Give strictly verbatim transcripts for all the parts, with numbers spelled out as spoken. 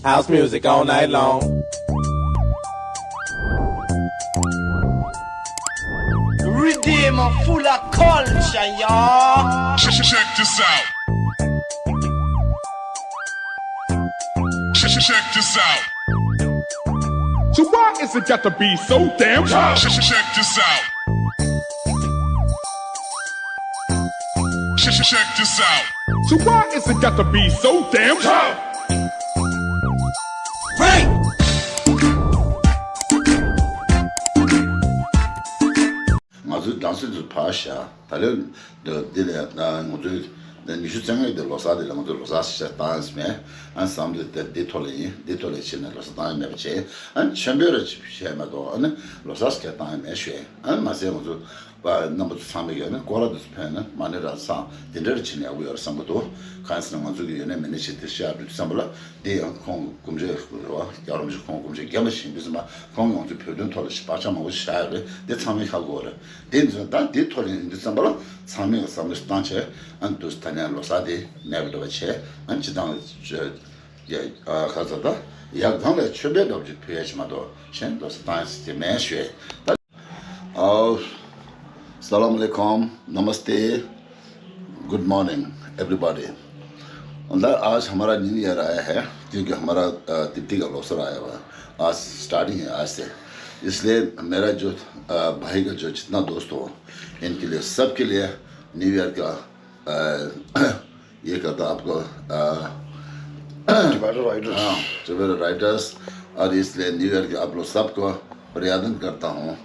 House music all night long. Redeem full of culture, y'all. Check this out. Check this out. So why is it got to be so damn tough? Check this out. Check this out. So why is it got to be so damn tough? Break! ང་ཚོའི་སྦྲང་རྩི་དེ་ཕར་བཞག་ད་ལོ་འདི་ལས་ང་ཚོའི་ཉི་ཤུ་རྩ་ལྔ་གི་ལོ་གསར་དེ་ལ་ང་ཚོ་ལོ་གསར་ཞིག་བཏང་ཡ་མེད། ཨ་བསམ་བློ་དེ་འདི་ཐོག་ལ་ཡིན། འདི་ཐོག་ལ་བྱས་ནས་ལོ་གསར་བཏང་ཡ་མེད་པ་བྱས། ཨ་ཆེན་པོའི་ར་ཅིག་བྱས་མ་གཏོགས་ཨ་ནི་ལོ་གསར་སྐད་བཏང་ཡ་མེད་ཞུས། ཨ་མ་ཟད་ང་ཚོ་པ་རྣམ་པ་ཚོ་ཚང་མས་ཡོད་ན་སྐོར་ར་དེ་ཚོ་ཕན་ན་མ་ཎི་ར་བསང་དེ་འདྲ་ར་བྱེད་ན་ཡག་པོ་ཡོད་རེད་བསམ་གི་འདུག་གང་ཡིན་ཟེར་ན་ང་ཚོ་གི་ཡོད་ན་མེད་ན་ཞིག་དེ་ཤ་བྲུད་བསམ་པ་ལ། དེ་ཡང་ཁོང་སྐུ་མཆེད་རེད་བ། རྒྱལ་བ་རིན་པོ་ཆེ་ཁོང་སྐུ་མཆེད་རྒན་པ་ཞིག་ཡིན་པས་ཟེར་ན་ཁོང་ང་ཚོའི་བོད་དོན་ཐོག་ལ་ཞིག་བག་ཆགས་མང་པོ་ཞིག་བཞག་ཡོད་རེད། དེ་ཚང་མས་ཧ་གོ་བ་རེད། དེ་ཡིན་ཙང་ད་དེ་ཐོག་ལ་ཡིན་དུས་ཙམ་པ་ལ་ཚང་མས་བསམ་བློ་བཏང་བྱས་ཨ་འདུག་ད་ནས་ལོ་གསར་དེ་མེད་པ་འདྲ་བ་བྱས་ཨ་སྤྱི་བཏང་ཡ་ཨ་ག་ཚོད་ད་ཡར་སྒང་ལ་མཆོད་པའི་འདྲ་བ་ཅིག་ཕུལ་ཡ་ཞིག་མ་གཏོགས་གཞན་ལོ་གསར་བཏང་ཡ་ཟེར་གྱི་མེད་ཞུས། ད། आओ, सलाम अलैकुम, नमस्ते, good morning everybody. अंदर आज हमारा new year आया है, क्योंकि हमारा अ, तिब्बती का लोसर आया हुआ है। आज स्टार्टिंग है आज से, इसलिए मेरा जो अ, भाई का जो जितना दोस्त हो, इनके लिए, सबके लिए न्यू ईयर का अ, ये कहता आपको अ, डिवाइडर राइडर्स। हाँ, डिवाइडर राइडर्स। और इसलिए न्यू ईयर के आप लोग सबको अभिवादन करता हूँ।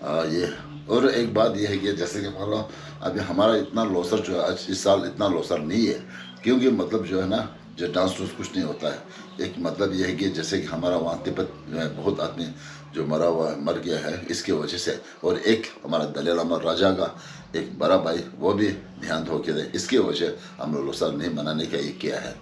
अ, ये और एक बात ये है कि जैसे कि मान लो अभी हमारा इतना लोसर जो है, आज इस साल इतना लोसर नहीं है, क्योंकि मतलब जो है ना, जो डांस डूंस कुछ नहीं होता है। एक मतलब ये है कि जैसे कि हमारा वहाँ तिब्बत में बहुत आदमी जो मरा हुआ है, मर गया है, इसकी वजह से, और एक हमारा दलाई लामा राजा का एक बड़ा भाई, वो भी देहांत हो गया है, इसकी वजह हम लोग लोसर नहीं मनाने का ये किया है।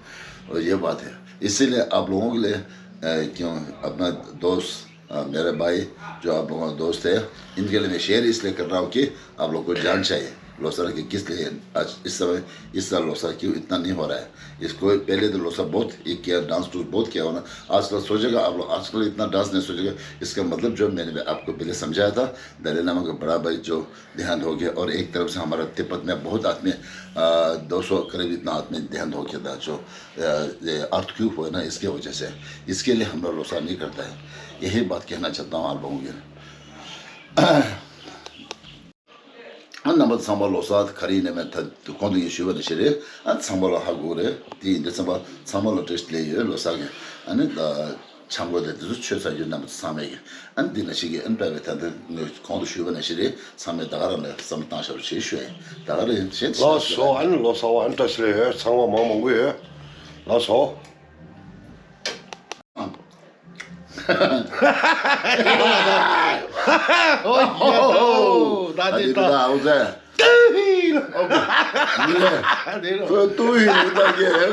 और ये बात है, इसीलिए आप लोगों के लिए अ, क्यों अपना दोस्त अ, मेरे भाई जो आप लोगों का दोस्त है, इनके लिए मैं शेयर इसलिए कर रहा हूँ कि आप लोग को जान चाहिए लोसर कि किस लिए आज इस समय इस साल लोसर क्यों इतना नहीं हो रहा है। इसको पहले तो लोसर बहुत ये किया, डांस डूंस बहुत किया होना। आजकल सोचेगा आप लोग, आजकल इतना डांस नहीं सोचेगा। इसका मतलब जो मैंने भी आपको पहले समझाया था, दलाई लामा का बड़ा भाई जो देहांत हो गया और एक तरफ से हमारा तिब्बत में बहुत आदमी दो सौ करीब इतना आदमी देहांत हो गया था। जो अर्थ क्यों हुआ ना, इसके वजह से, इसके लिए हम लोग लोसा नहीं करता है। यही बात कहना चाहता हूँ आप लोगों के। རྣམ་པ་ཚང་མ་ལོ་གསར་ག་རེ་ཡིན་ནའི་མེད་ད་གོང་དུ་ངས་ཞུས་པ་ནང་བཞིན་རེད། ཨ་ཚང་མ་ལ་ཧ་གོ་རེད། དེ་ཡིན་དུས་ཚང་མ་ཚང་མ་ལ་བཀྲ་ཤིས་བདེ་ལེགས་ཡོད་ལོ་གསར་གྱི། ཨ་ནི་ད་འཆམ་གོས་དེ་དེ་ཚོ་མཆོད་ཚར་ཡོད། རྣམ་པ་ཚང་མས་ཀྱི་ཨ་ནི་འདི་ནང་བཞིན་གྱི་ཨ་ནི་པ་བའི་ད་ལྟ་ངས་གོང་དུ་ཞུས་པ་ནང་བཞིན་རེད། ཚང་མས་ད་ག་རང་ལ་བསམ་བློ་བཏང་བཞག་རོགས་བྱེད་ཞུ་ཡ་ཡིན། ད་ག་རེད་བྱེད་ལགས་སོ། ཨ་ནི་ལོ་གསར་བ་ཨ་ནི་བཀྲ་ཤིས་བདེ་ལེགས་ཡོད། ཚང་མ་མང་མང་པོ་ཡོད། ལགས་སོ། ཨོ་ད་དེ་ད་ཨོ་ཙེ། ཏུ་ཧི་ལ། ཨོ་ཁེ། ཁོས་ཏུ་ཧི་ལ་ད་ཀེ།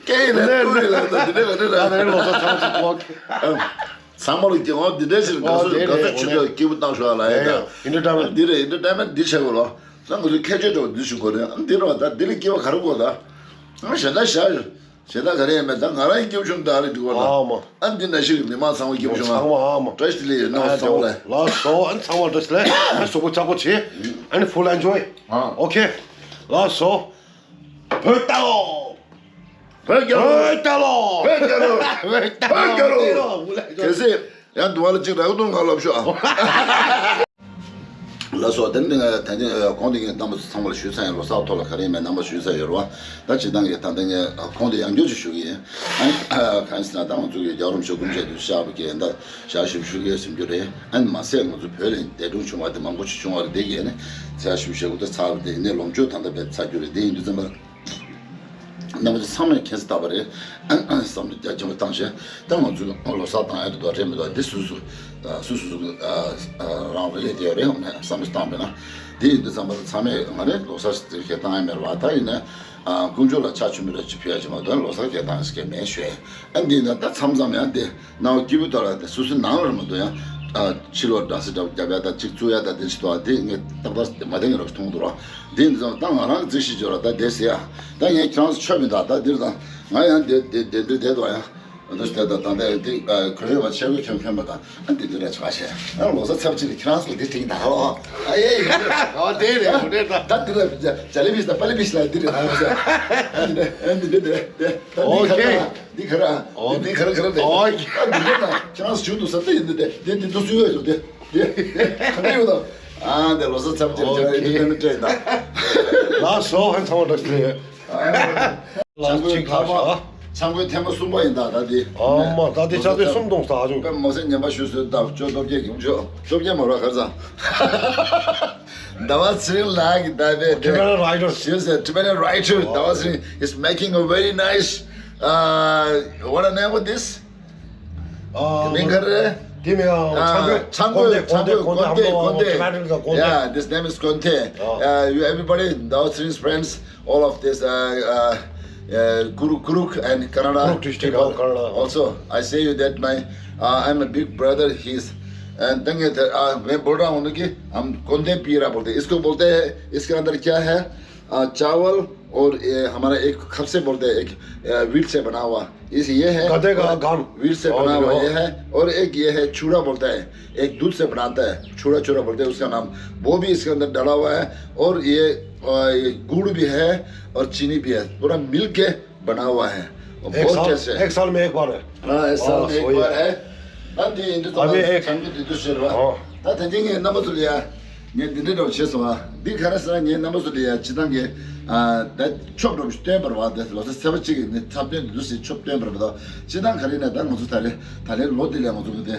ཀེ་ལ་ཏུ་ཧི་ལ་ད་དེ་ནས་ག་དེ་ད། ཚང་མ་ལ་སྐྱེ་བ་འདི་འདྲ་ཞིག་དགའ་བསུ་དགའ་བསུ་ཆེ་ཤོས་སྐྱིད་པོ་བཏང་ཤོག་ལ་ཡ་ད། འདི་རེད་འདི་འདྲ་མེད་འདི་ཆེ་གོ་ལོ། ད་ང་ཚོ་ཁྱད་ཆོས་འདྲ་བོ་འདི་ཞུ་དགོས་རེད། འདི་རོ་ད་འདི་ལ་སྐྱེ་བ་ག་རེ་དགོས་ད། ང་གཞན་དག་བཞག་ཡོད། གཞན་དག་ག་རེ་ཡང་མེད། ད་ང་རང་ཡིན་སྐྱིད་པོ་བྱུང་ད་རེ་འགྲིག་པ་ལ། ཨ་མ། ཨ་འདི་ནང་བཞིན་གྱི་མི་མང་ཚང་མ་སྐྱིད་པོ་བྱུང་ཨ། ཚང་མ་ཨ་མ། བཀྲ་ཤིས་བདེ་ལེགས་ཡོད། ནང་ཚང་མ་ལ། ལགས་སོ། ཨ་ཚང་མ་བཀྲ་ཤིས་བདེ་ལེགས། ཨ་གཟུགས་པོ་ཚ་པོ་བྱེད། ཨ་ནི་ཕུལ་ཨེན་ཇོའི། ཨོ་ཁེ། ལགས་སོ། བོད་ལྟ་ལོ། བོད་རྒྱལ་ལོ། བོད་ལྟ་ལོ། བོད་རྒྱལ་ལོ། བོད་ལྟ་ལོ། བོད་རྒྱལ་ལོ། གལ་སྲིད་ཡང་དུ་བ་ལ་གཅིག་རག་འདུག་ང་ལབ་ཤོག་ཨ། ལགས་སོ། དེ་ནི་ད་ནི་གོང་དེ་ངས་རྣམ་པ་ཚོ་ཚང་མ་ལ་ཞུས་ཚར་ཡིན། ལོ་གསར་ཐོག་ལ་ག་རེ་ཡིན་མེད་རྣམ་པ་ཞུས་ཚར་ཡོད་རེད་བ། ད་སྤྱིར་བཏང་གི་ད་ལྟ་ངས་གོང་དེ་ཡང་བསྐྱར་ཅིག་ཞུ་གི་ཡིན། ཨ་ནི་གང་ཡིན་ཟེར་ན་ད་ང་ཚོ་གི་རྒྱལ་བ་རིན་པོ་ཆེ་སྐུ་མཆེད་དུ་ཤར་བ་གི་ད་ཞག་ཞིབ་ཞུ་གི་ཡོད་ཟེར་རྒྱུ་རེད། ཨ་ནི་མ་ཟད་ང་ཚོ་བོད་ལ་འདས་གྲོངས་བྱུང་བ་དེ་མང་པོ་ཞིག་བྱུང་བ་རེད། དེ་གི་ཨ་ནི་ཞག་ཞིབ་ཞུ་དགོས་ད་ཚར་བ་དེ་ནས་ལོངས་སྤྱོད་ད་ལྟ་བས་ཚར་རྒྱུ་རེད། དེ་ཡིན་དུས་ཙམ་པ། རྣམ་པ་ཚོ་ཚང་མས་མཁྱེན་གསལ་རྟག་པ་རེད། བསམ་བློ་རྒྱ་ཆེན་པོ་བཏང་བྱས་ད་ང་ཚོས་ལོ་གསར་བཏང་ཡ་རེད་འདུག་རེད་མི་འདུག་འདི་སུ་སུ་སུ་སུ་སུ་རང་རེ་ལས་དེ་རེད་འོང་ནས་བསམ་བློ་བཏང་བས་ན། དེ་ཡིན་དུས་ཙམ་པ་ཚང་མས་ང་རེ་ལོ་གསར་ཞིག་དེ་བཏང་ཡ་མེད་རེད་བ། ད་ཡིན་ན་དཀོན་མཆོག་ལ་ཕྱག་མཆོད་མེ་ར་ཅིག་ཕུལ་ཡ་ཅིག་མ་གཏོགས་ལོ་གསར་བཏང་ཡ་ཞིག་མེད་ཞུས། ཨ་འདི་ན་ད་མཚམས་མཚམས་ཡང་དེ་ནང་སྐྱིད་པོ་ཐོག་ལ་དེ་སུ་སུ་ནང་ལ་མ་གཏོགས་ཡང་ཕྱི་ལོགས་སྦྲང་རྩི་འདྲ་བོ་རྒྱབ་ཡ་ད་ཅིག་བཙུགས་ཡ་ད་དེ་ཅིག་ཐོག་དེ་ངས་ཏག་ཏག་མ་བསྟན་གི་རོགས་མཐོང་འདུག་རོགས། དེ་ཡིན་ཙང་ད་ང་རང་གི་རྩིས་ཤིག་འབྱོར་བ་ད་བསྡད་ཟེར་ཡ། ད་ངས་ཁྱེད་རང་ཚོ་ཆོས་མི་འདུག་ད་འདིར་དང་ང་ཡང་བསྡད་བསྡད་བསྡད་འདུག་བསྡད་འདུག་ཡང་ འདུག་སྟེ། ད་ད་ལྟ་འདི་གོན་ཡོད་པ་ཆས་གོས་གྱོན་གྱོན་པ་དང་། ཨ་འདི་འདི་འདྲ་ཆགས་ཤག་ཨ་ལོ་གསར་ཚབ་ཅིག་ལ་ཁྱེད་རང་ཚོ་ལ་འདི་དྲན་གྱི་ད་ཧོ། ཨ་ཡེ་ཡེ། ཨ་དེ་རེད། འོ་དེ་ད། ད་འདི་ལ་ཇ་ལི་བིས་དང་པ་ལི་བིས་ལ་འདི་རེད་ད་ཧོ། ཨ་འདི་འདི་འདི་འདི་འདི་འདི་ཨོ་ཁེ། འདི་ག་རེ། འོ། འདི་ག་རེ་ག་རེ་རེད། ཨོ་ཁེ། ཨ་འདི་འདི་ད་ཁྱེད་རང་ཚོ་བྱུང་འདུག་ས། འདི་འདི་འདི་འདི་འདི་འདུག་སུ་ཡོད་ཟེར། འདི་འདི་ག་འདྲ་ཡོད་དམ། ཨ་འདི་ལོ་གསར་ཚབ་ཅིག་ལ་ཁྱེད་རང་ཚོ་འདི་འདི་འདྲ་ཡིན་ད། ལགས་སོ། ཧན་ཚང་བ་འདྲ་ཞིག་རེད། ལགས་ཆང་གོས་གཅིག་ཐ་མ། ལགས་ཤག་ཆང་གོས་ཐེངས་མ་གསུམ་པ་ཡིན་ད། ད་འདི། ཨ་མ། ད་འདི་ཆ་ཚོད་གསུམ་གཏོང་ས་ཨ་ཅུ། དཔེ་མ་སྲིད་ངན་པ་ཞུ་སྲོལ་ད་ཅོ་སྟོབས་རྒྱལ་གྱིས་ཅོ་སྟོབས་རྒྱལ་མ་རོགས་གར་ཚང་། ཟླ་བ་ཚེ་རིང་ལགས་ཀྱིས་ད་བས་དེ། Tibetan writer. She's a Tibetan writer. ཟླ་བ་ཚེ་རིང་is making a very nice, uh, what a name of this? ཨ། མིང་ག་རེ། དེ་མིང་ཨ། ཨ། ཆང་གོས། ཆང་གོས། ཆང་གོས། ཀོན་ཏེ། ཀོན་ཏེ། ཀོན་ཏེ། Tibetan is a ཀོན་ཏེ། Yeah, this name is Konte. ཨ། Uh, you everybody, Dawson's friends, all of this, uh, uh, uh, Kuruk, Kuruk and Kannada Kuruk district people. Of Kannada. Also, I say you that my, uh, I'm a big brother, he's, and then, uh, मैं बोल रहा हूँ ना कि हम Conte P रहा बोलते हैं। इसको बोलते हैं, इसके अंदर क्या है? अ, चावल और ये हमारा एक खप से बोलते हैं, एक, अ, wheat से बना हुआ। इस, ये है गधे का और गाल। Wheat से और बना हुआ ये ये है, और एक ये है चूड़ा बोलता है, एक दूध से बनाता है, चूड़ा, चूड़ा बोलते हैं उसका नाम, वो भी इसके अंदर डाला हुआ है। और ये, अ, ये गुड़ भी है और चीनी भी है, पूरा मिल के बना हुआ है। और एक बहुत साल, taste है। एक साल में एक बार है। हाँ, एक साल में एक बार है। ད་འདི་ཡིན་དུས་ད་ཨ་མའི་ཨེ། ཆང་གི་འདི་དུས་ཟེར་བ། ཨོ། ད་དེ་འདི་ངའི་རྣམ་པ་ཚོ་ལ་ཡ། ངས་འདི་འདྲ་འདྲ་བྱས་སོང་ཨ། འདི་ག་རེ་ཟེར་ན་ངའི་རྣམ་པ་ཚོ་ལ་ཡ་སྤྱི་བཏང་གི། ཨ། ད་ཆོབ་འགྲོ་སྟོན་པར་བ། དེ་ལོ་ས་ཚེ་བ་གཅིག་གི་ནི་འཁྲབ་སྟོན་འདི་འདུག་སེ་ཆོབ་སྟོན་པར་བ་དང་། སྤྱི་བཏང་ག་རེ་ན་ད་ང་ཚོ་ད་རེ་ད་ལན་ལོ་འདི་ལ་ང་ཚོ་གི་དེ་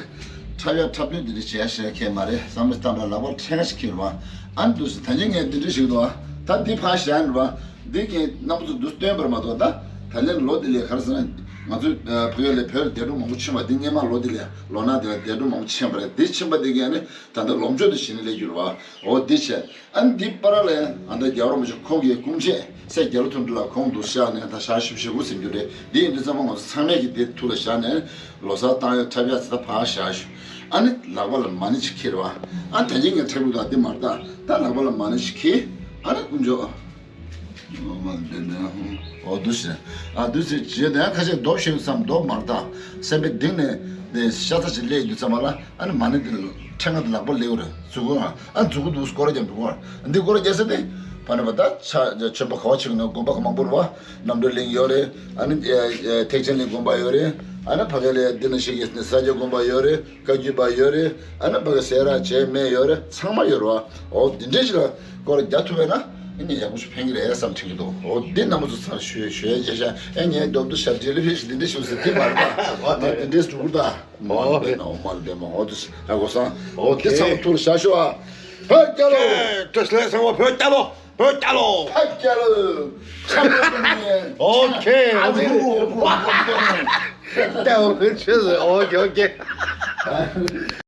འཁྲབ་ཡ་འཁྲབ་སྟོན་འདི་འདྲ་བྱས་ཤེས་ཁས་མ་རེད་བསམ་བློ་བཏང་ན་ལག་པར་ཕྲེང་ཞིག་ཁྱེར་བ། ཨ་འདུག་སེ་ད་ནི་ངས་འདི་འདྲ་ཞིག་འདུག་ཨ། ད་འདི་ཕ་ཞན་ར་བ། འདི་གི་རྣམ་པ་ཚོ་འདུག་སྟོན་པར་མ་གཏོགས། ད་ད་ལན་ལོ་འདི་ལས་ག་རེ་ཟེར་ན། ང་ཚོ་ཨ་བོད་ཡུལ་ལས་བོད་ལ་འདས་གྲོངས་མང་པོ་ཕྱིན་པ་འདི་སྔོན་མ་ལོ་འདི་ལས་ལོ་ན་འདི་ལ་འདས་གྲོངས་མང་པོ་ཕྱིན་པ་རེད། འདི་ཕྱིན་པ་འདི་གས་ནི་ད་ལྟ་ལོངས་སྤྱོད་དུ་ཞིག་ནི་ལས་གྱུར་བ། འོ་འདི་བྱས། ཨ་ནི་འདི་པར་ལས་ཨ་ད་རྒྱལ་བ་རིན་པོ་ཆེ་ཁོང་གི་སྐུ་མཆེད་སྲས་རྒྱ་ལོ་ཐུབ་འདི་ལ་ཁོང་འདུག་བཞག་ནས་ད་ཞག་བཞི་བཅུ་ཞེ་དགུ་ཟིན་རྒྱུ་རེད། འདི་ཡིན་དུས་ཙམ་པ་ང་ཚོ་ཚང་མས་ཀྱི་འདི་ཐུགས་ལ་བཞག་ནས་ལོ་གསར་བཏང་ཡ་འཁྲབ་ཡ་ཚེ་ད་ཕར་བཞག་ཞུ། ཨ་ནི་ལག་པ་ལ་མ་ཎི་ཅིག་ཁྱེར་བ། ཨ་ད་གིན་ངས་འཁྲབ་གི་འདུག་ཨ། འདི་མར་ལྟ། ད་ལག་པ་ལ་མ་ཎི་ཅིག་ཁྱེར། ཨ་ནི་དཀོན་མཆོག་འོ་འདུག་སེ། ཨ་འདུག་སེ་བྱས་ནས་ཁ་ཤས་མདོ་ཤེས་བསམ་མདོ་མར་ལྟ། སེམས་པའི་གཏིང་ནས་ནས་ཤ་ཚ་ཅིག་སླེབས་ཡོང་དུས་ཙམ་པ་ལ། ཨ་ནི་མ་ཎི་འདི་ཕྲེང་བ་འདི་ལག་པ་སླེབས་རེད། མཛུབ་གུ་ཨ། ཨ་མཛུབ་གུ་འདུག་སྐོར་ར་རྒྱབ་འདུག་གོ། འདི་སྐོར་ར་རྒྱབ་ས་དེ་ཕ་ནས་པ་ད་ཆ་ཆོས་པ་ག་བ་ཆེ་གི་ནས་དགོན་པ་ག་མང་པོ་རེད་བ། རྣམ་གྲོལ་གླིང་ཡོད་རེད། ཨ་ནི་ཨེ་ཨེ་ཐེག་ཆེན་གླིང་དགོན་པ་ཡོད་རེད། ཨ་ནི་ཕ་གི་ལ་འདི་ནང་བཞིན་གྱི་ས་སྐྱ་དགོན་པ་ཡོད་རེད། བཀའ་བརྒྱུད་པ་ཡོད་རེད། ཨ་ནི་ཕ་གི་སེ་ར་བྱེས་སྨད་ཡོད་རེད། ཚང་མ་ཡོད་རེད་བ། འོ་འདི་འདྲས་ཞིག་ལ་སྐོར་ར་རྒྱག་ཐུབ་པས་ན་ཨ་ནི་ཡག་པོ་ཞིག་ཕན་གྱི་རེད་བསམ་དྲན་གྱི་འདུག་འོ་འདི་རྣམ་པ་ཚོ་ཚང་ཞུ་ཞུ་ཡ་བྱས་ཤག་ཨེ་ངས་རྡོབ་རྡོབ་ཞབས་འདྲེན་ལས་ཕེབས་ཤིག་འདི་འདྲས་ཞུ་ཟེར་འདི་མ་རེད་ད། ང་འདི་འདྲས་འགྲོ་གི་རེད་ད། མ་རེད་པས་ན། འོ་མ་རེད་པས་མ། འོ་དེ་ཨ་གོ་སང་། འོ་འདི་ཚང་མ་ཐུགས་ལ་བཞག་ཤོག་ཨ། བོད་རྒྱལ་ལོ། ཀྱེ། བཀྲ་ཤིས་བདེ་ལེགས་ཚང་མ། བོད་རྒྱལ་ལོ། བོད་རྒྱལ་ལོ། བོད་རྒྱལ་ལོ། ཨོ་ཁེ། ཨ་ཙི། ཨོ་ཁེ། ཨོ་ཁེ།